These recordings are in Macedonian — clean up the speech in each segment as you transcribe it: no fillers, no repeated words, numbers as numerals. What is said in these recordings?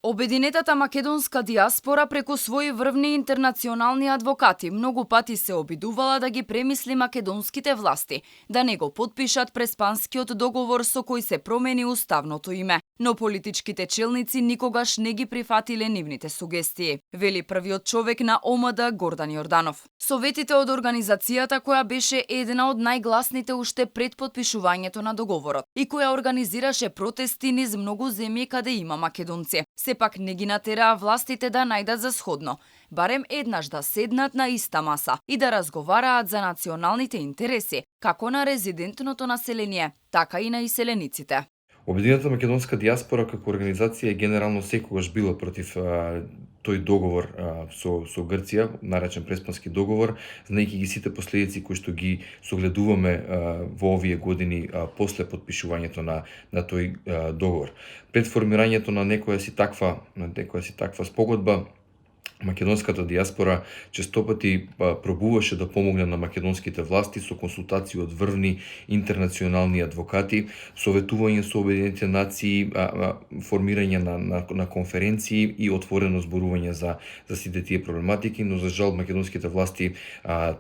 Обединетата македонска диаспора преку своји врвни интернационални адвокати многу пати се обидувала да ги премисли македонските власти, да не го потпишат преспанскиот договор со кој се промени уставното име. Но политичките челници никогаш не ги прифатиле нивните сугестии, вели првиот човек на ОМД Гордан Јорданов. Советите од организацијата, која беше една од најгласните уште пред потпишувањето на договорот и која организираше протести низ многу земји каде има македонци, сепак не ги натераа властите да најдат за сходно, барем еднаш да седнат на иста маса и да разговараат за националните интереси, како на резидентното население, така и на иселениците. Обединетата македонска диаспора како организација генерално секогаш била против тој договор со Грција, наречен Преспански договор, знаејќи ги сите последици кои што ги согледуваме во овие години после потпишувањето на тој договор. Пред формирањето на некоја си таква спогодба, македонската диаспора честопати пробуваше да помогне на македонските власти со консултации од врвни интернационални адвокати, советување со Обединетите нации, формирање на конференции и отворено зборување за сите тие проблематики, но за жал македонските власти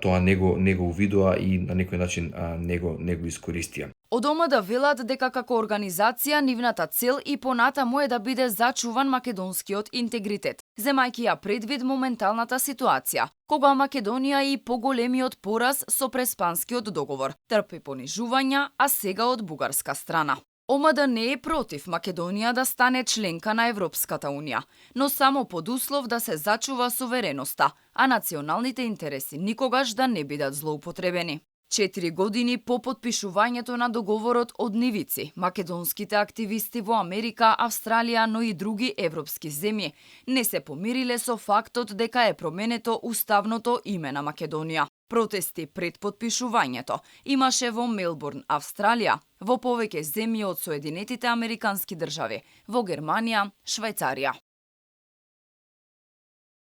тоа не го увидоа и на некој начин не го искористија. Од ОМД велат дека како организација нивната цел и понатаму е да биде зачуван македонскиот интегритет, земајќи ја предвид моменталната ситуација, кога Македонија и поголемиот пораз со Преспанскиот договор трпи понижувања, а сега од бугарска страна. ОМД не е против Македонија да стане членка на Европската унија, но само под услов да се зачува сувереноста, а националните интереси никогаш да не бидат злоупотребени. 4 години по потпишувањето на договорот од нивици, македонските активисти во Америка, Австралија, но и други европски земји не се помириле со фактот дека е променето уставното име на Македонија. Протести пред потпишувањето имаше во Мелбурн, Австралија, во повеќе земји од Соединетите Американски држави, во Германија, Швајцарија.